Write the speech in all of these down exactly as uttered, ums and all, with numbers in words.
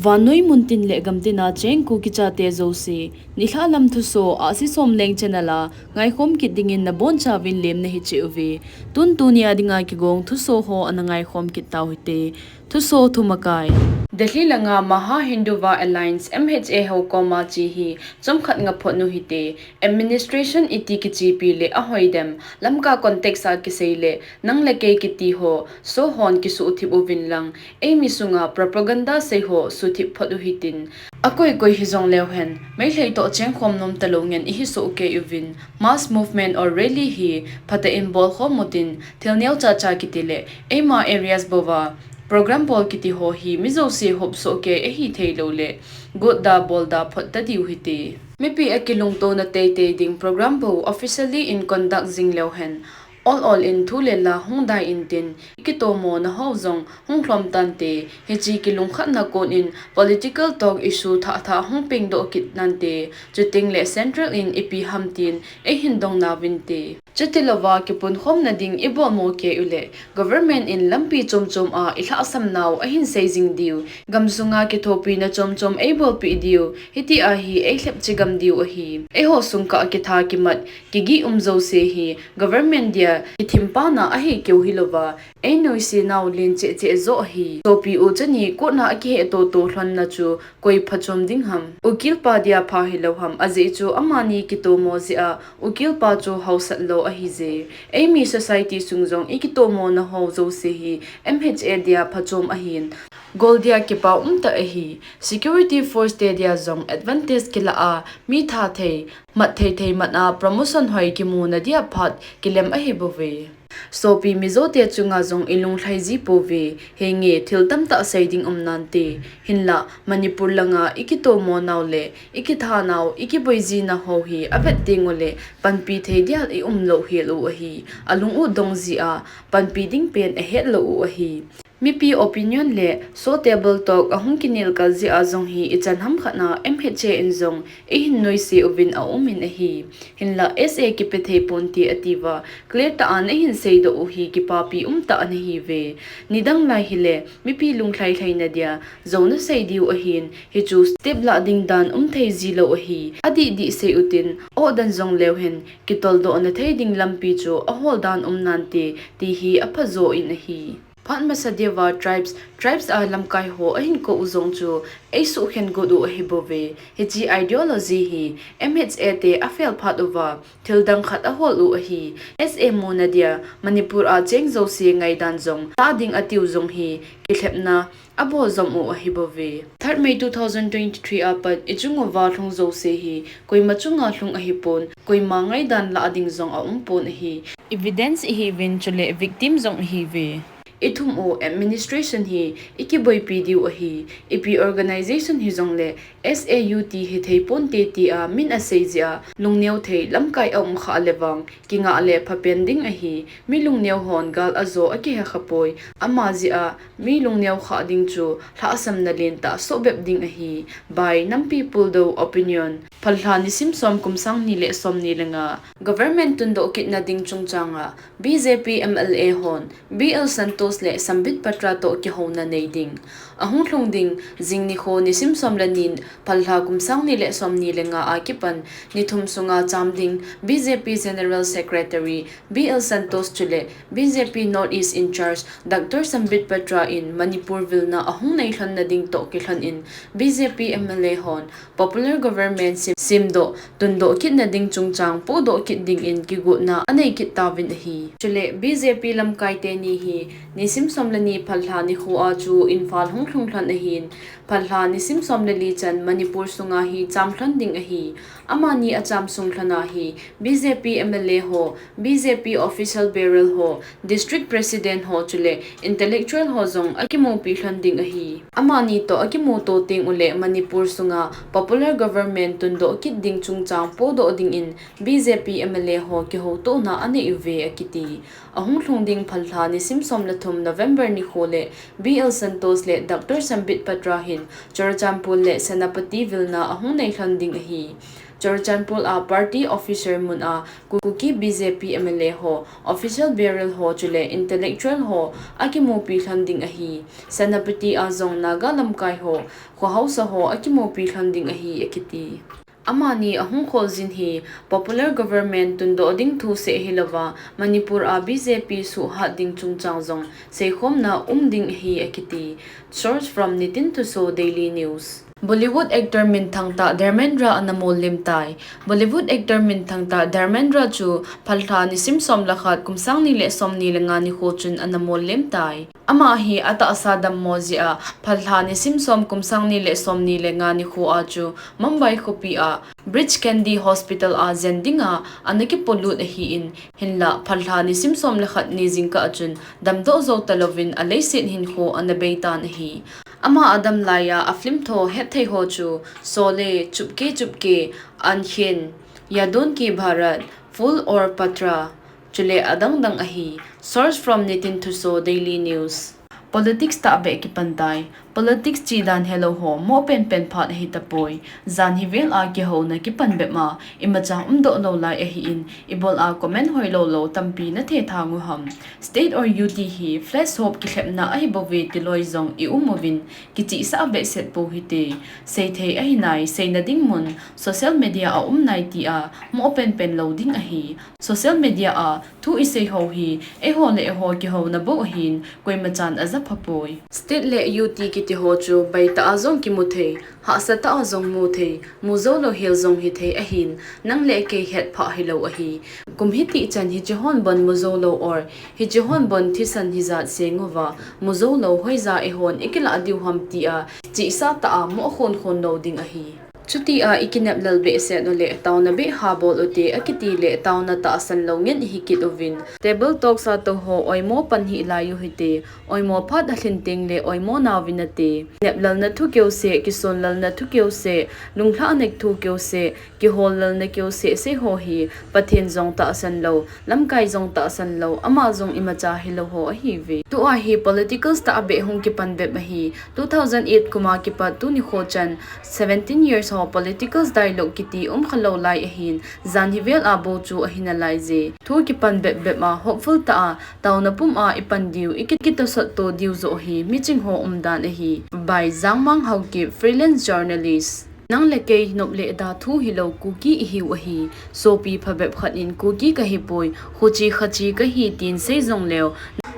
Vannoi muntin le gamtina cheng Kuki chate jouse, nilhah lam thuso, Ahsi Somleng channel a ngaikhom kit dingin nabonchauvin lemna hiche uve. Tun tunia dinga kigong thuso ho ana ngaikhom kit tau hite. Thuso thumakai. Delhi langa Maha Hindutva Alliance, M H A ho koma che hi chomkhat nga phot nu hite. Administration iti kichepi le ahoidem, Lamka context a kisei le, nang le kei kiti ho, so hon kisuhthip uvin lang, eimi sunga propaganda sei ho suhthip phot u hitin. Akoi koi hijong leu hen, Meitei toh chengkhom nom talou ngen ihi soh kei uvin, mass movement or rally hi phatah in bolkhom utin, thil neocha cha kiti le, eima areas bouva, program bol kiti ho hi mi jouse hop soh kei ahi thei lou le, gotda bolda phot ta diu hite. Mipi akilungtona teitei ding program bou officially in conduct jing leu hen, ol ol in thu le la hung dai intin, ikitomona ho jong hung lhom tante, hiche kilungkhatna kon in political talk issue thah thah hung pengdoh kit nante, chuteng le central in ipi ham tin eihin dong nauvinte. Chutilouva kipunkhomna ding ibol mo kei uleh, government in lampi chom chom a ilhahsam nau ahin sei jing diu, gamsunga kithopina chom chom eibolpeh diu, hitia hi eilhep chigam diu ahi. Eiho sungkah kitha kimat, kigih um jouse hi, government dia kithimpana ahi keu hilouva, einoise nau len cheh cheh joh ahi. Sopi u chani court na akiheh toto lhonna chu koi phachom ding ham. Ukil pa dia pha hilou ham, ajeh chu amani kitomo jeh a, ukil pa chu haosat lou ahije. Eimi society sung jong ikitomona ho jouse hi M H A dia phachom ahin, gol dia kipa umtah ahi. Security force te dia jong advantage kilah a, mi tha thei, mat thei thei mat a promotion hoi kimuna dia phat kilem ahibouve. Sopi Mizo te chunga jong ilunglhai ji pouve, henge thil tamtah sei ding um nante. Hinlah, Manipur langa ikitomo nau le, ikitha nau, ikiboi jina ho hi avet teng uleh, panpi thei dial ium lou hel u ahi. Alung u dong jeh a, panpi ding pen ahet lou u ahi. Mipi opinion le so table talk ahung kinelkal jeh a jong hi ichan hamkhat na M H A in jong eihin noise uvin aumin ahi. Hinlah S A kipe thei ponte atiuva, clear tah a nahin seidoh u hi kipapi umtah nahiuve. Nidang lai hile, mipi lunglhai lhaina dia, jouna sei diu ahin, hichu step lah ding dan um thei jilou ahi. Adih dih sei utin, oh dan jong leu hen, kitoldohna thei ding lampi chu ahol dan um nante, ti hi aphajo in ahi. Phat masa diuva tribes, tribes a lamkai ho ahin kou u jong chu eisukhen got u ahibouve. Hiche ideology hi M H A te afel phat uva, thil dang khat ahol u ahi. S A muna dia, Manipur a cheng jouse ngaidan jong, tah ding atiu jong hi, kilhepna abol jom u ahibouve. Third May two thousand twenty-three a pat ichung uva lhung jouse hi, koima chunga lhung ahipon, koima ngaidan lah ding jong aumpon ahi. Evidence ihiuvin chule victim jong ihiuve. Ithum u administration hi ikiboipi diu ahi, ipi organization hijongle S A U T hithei ponte tia min asei jeh a lungneo thei lamkai aum khah le vang kingah le phapen ding ahi, mi lungneo hon gal ajo akihe khapoi, ama jeh a mi lungneo khah ding chu lhahsamna lentah sohbep ding ahi, by Nampi Puldou opinion. Phalha nisim som kum sang ni le som ni le nga. Government tundoh kitna ding chungchanga B J P M L A hon B L Santosh le Sambit Patra toh kihouna nei ding. Ahung lhung ding, jing nikho nisim som le ni, phalha kum sang ni le som ni le nga a kipan, nithum sunga cham ding B J P General Secretary B L Santosh chule B J P North East in-charge Doctor Sambit Patra in Manipur vilna ahung nei lhon na ding toh kilhon in B J P M L A hon popular government sem, semdoh, tundoh kitna ding chungchang pohdoh kit dingin kigotna anei kit tauvin ahi. Chule B J P lamkai teni hi nisim som le ni phalha nikho a chu Imphal hung lhung lhon ahin, phalha nisim som le li chan Manipur sunga hi cham lhon ding ahi. Amani acham sung lhon a hi B J P M L A ho, B J P official bearer ho, district president ho chule intellectual ho jong akimupi lhon ding ahi. Amani toh akimuto teng uleh Manipur sunga popular government tundoh kit ding chungchang pohdoh dingin B J P M L A ho kihoutohna anei uve akiti. Ahung lhung ding phalha nisim som le thum November nikho le B L Santosh le Doctor Sambit Patra hin Churachandpur le Senapati vilna ahung nei lhon ding ahi. Churachandpur a party officer mun a Kuki B J P M L A ho, official burial ho chule intellectual ho akimupi lhon ding ahi. Senapati a jong Naga lamkai ho, khohaosa ho akimupi lhon ding ahi akiti. Amani ahung kholjin hi popular government tundoh ding thu seh hilouva, Manipur a B J P suhhat ding chungchang jong seikhomna um ding ahi akiti. Source from Nitin Thuso, Daily News. Bollywood actor minthang tah Dharmendra ana mollim tai. Bollywood actor minthang tah Dharmendra chu phalta nisim som le khat kum sang ni le som ni le nga nikho chun ana mollim tai. Ama hi atahsa dammo jeh a phalta nisim som kum sang ni le som ni le nga nikho a chu Mumbai khopi a Breach Candy Hospital a jen dinga ana kipolut ahin, hinlah phalta nisim som le khat ni jingkah a chun damdoh jou talouvin aleiset hinkho ana beitan ahi. Ama adam laiya a film tho hetthei ho chu Sholay, Chupke Chupke, Anchin, Yaadoon Ki Baraat, Phool Aur Patthar, chule adang dang ahi. Source from Nitin Thuso, Daily News. Politics tahbeh kipan tai. Politics chihdan helou ho moh penpen phat ahi tapoi. Jan hivel a kihouna kipan bep ma imacha umdoh lou lai ahin, ibol a comment hoilou lou tampi nathe thang u ham. State or U T hi flash mob kilhepna ahi bouve tiloi jong i um uvin, kichihsah behseh pou hite. Seithei ahi nai, seina ding mun, social media a um nai tia moh penpen lou ding ahi. Social media a thu i sei ho hi eiho le eiho kihouna bou ahin, koima chan aja pha poi. State le U T kiti ho chu baitah a jong kimu thei, hahsatah a jong mu thei, mu jou lou hel jong hithei ahin, nang le kei hetphah hilou ahi. Kum hitih chan hiche hon bon mu jou lou or hiche hon bon thisan hijat seng uva mu jou lou hoija eihon ikilah diu ham tia chihsah tah a moh khon khon lou ding ahi. Chutia ikinep lel behseh uleh taona beh ha bol ute akiti leh taona tahsan lou ngen ihi kit uvin. Table talks a tou ho oimo pan hih lai u hite, oimo phat alhin teng le oimo nauvin ate. Nep lelna thu keuseh, kisun lelna thu keuseh, lunglhahna thu keuseh, kihol lelna keuseh sei ho hi Pathen jong tahsan lou, lamkai jong tahsan lou, ama jong imacha hilou ho ahiuve. Tua hi politicals tahbeh hung kipan bep ahi. Two thousand eight kum a kipat tuni kho chan seventeen years ho politicals dialogue kiti um khalou lai ahin, jan hivel a bou chu ahi nalai je. Thu kipan bep bep a hopeful tah a taona pum a ipan diu, iki, kitosot to diu joh hi miching ho umdan ahi. By Jangmang Haokip, freelance journalist. Nang le kei nop le da thu hilou Kuki ihiu ahi. Sopi phabep khat in Kuki kahipoi, khuchi khachi kahi tin sei jongleu,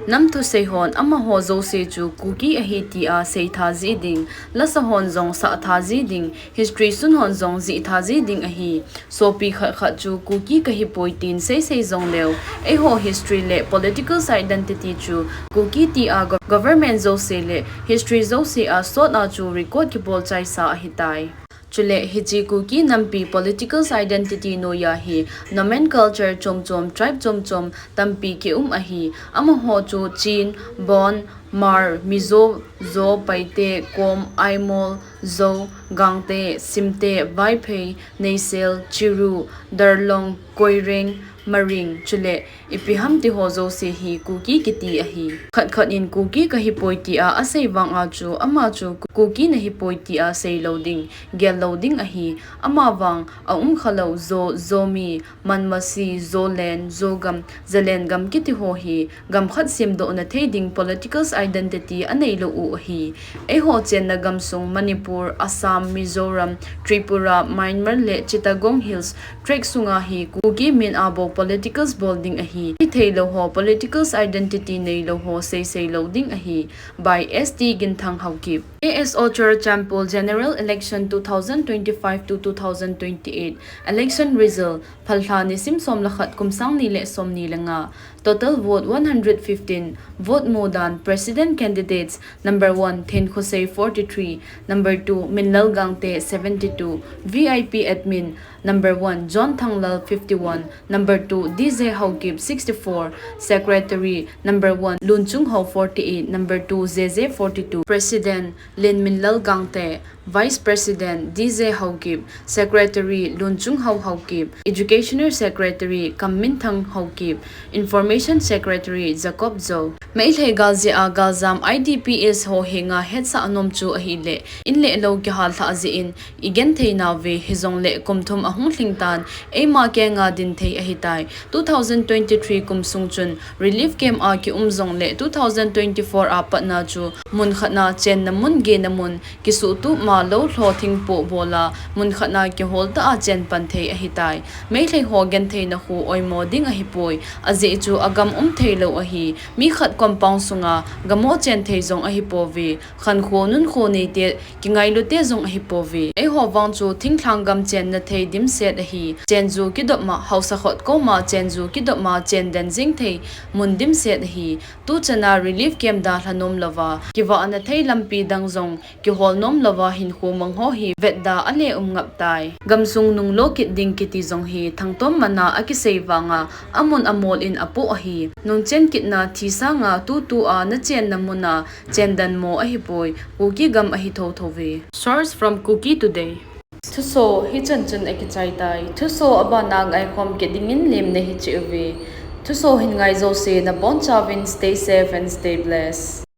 nam thusei hon amaho jouse chu Kuki ahi tia seitha ji ding, lasa hon jong sahtha ji ding, history sun hon jong jihtha ji ding ahi. Sopi khat khat chu Kuki kahipoi tin sei sei jongleu, eiho history le politicals identity chu Kuki tia go-, government jouse le history jouse a sot a chu record kibol chaisa ahitai. Chule hiche Kuki nampi politicals identity noiya hi nomenclature chom chom, tribe chom chom tampi kium ahi. Amaho chu Chin, Bon, Hmar, Mizo, Zou, Paite, Kom, Aimol, Zou, Gangte, Simte, Vaiphei, Neisel, Chiru, Darlong, Koireng, Maring, chule ipi ham ti ho jouse hi Kuki kiti ahi. Khat khat in Kuki kahipoi tia asei vang a chu ama chu Kuki nahipoi tia sei lou ding, gel lou ding ahi. Ama vang aum khalou Zo, Zomi, Manmasi, Zoland, Zogam, Zalengam kiti ho hi gam khat semdohna thei ding politicals identity anei lou u ahi. Eiho chenna gamsung Manipur, Assam, Mizoram, Tripura, Myanmar le Chittagong Hills Tract sunga hi Kuki min a bou politicals bol ding ahi. Hithei lou ho, politicals identity nei lou ho sei sei lou ding ahi. By S T Ginthang Haokip. K S O Churachandpur General Election two thousand twenty-five to two thousand twenty-eight. Election result, phalta nisim som le khat kum sang ni le som ni le nga. Total vote one hundred fifteen. Vote mudan, President candidates, number one, Thenkhosei forty-three, number two, Minlal Gangte seventy-two, V I P admin, number one, John Thanglal fifty-one, number two, D J Haokip sixty-four, secretary, number one, Lunchunghao forty-eight, number two, J J forty-two, president, Lenminlal Gangte, Vice President D J Haokip, Secretary Lunchunghao Haokip, Educational Secretary Kamminthang Haokip, Information Secretary Jacob Zo. Meitei gal jeh a galjam I D Ps ho henga hetsah anom chu ahileh, in le lou kihal lhah jeh in, i genthei nauve, hijongleh kum thum ahung lhing tan, eima kenga dinthei ahitai. Two thousand twenty-three kum sung chun relief camp a kium jongleh two thousand twenty-four a patna chu mun khatna chenna mun, gena mun, kisuhtup ma lou lho thingpoh bola mun khatna kihol tah a chen pan thei ahitai. Meitei ho gentheina khu oimo ding ahipoi, ajeh chu agam um theilou ahi. Mi khat compound sunga gam o chen thei jong ahipouve. Khankho nunkho neite, kingailute jong ahipouve. Eiho vang chu thinglhang gam chenna thei dimset ahi. Chenju kidop ma, haosa khot koma chenju kidop ma, chen den jing thei mun dimset ahi. Tuchana relief camp dalha nom louva, kivahna thei lampi dang jong kihol nom louva hinkho mang ho hi vetda ale um ngap tai. Gamsung nunglo kit ding kiti jong hi thangtom mana akisei vanga amun amol in apoh ahi. Nungchen kitna thi sanga tutua nachenna muna chen den mo ahipoi, Kuki gam ahi thouthouve. Source from Kuki Today. Thuso hichan chun akichai tai. Thuso abana ngaikhom kit dingin lemna hiche uve. Thuso hin ngai jouse nabonchauvin stay safe and stay blessed.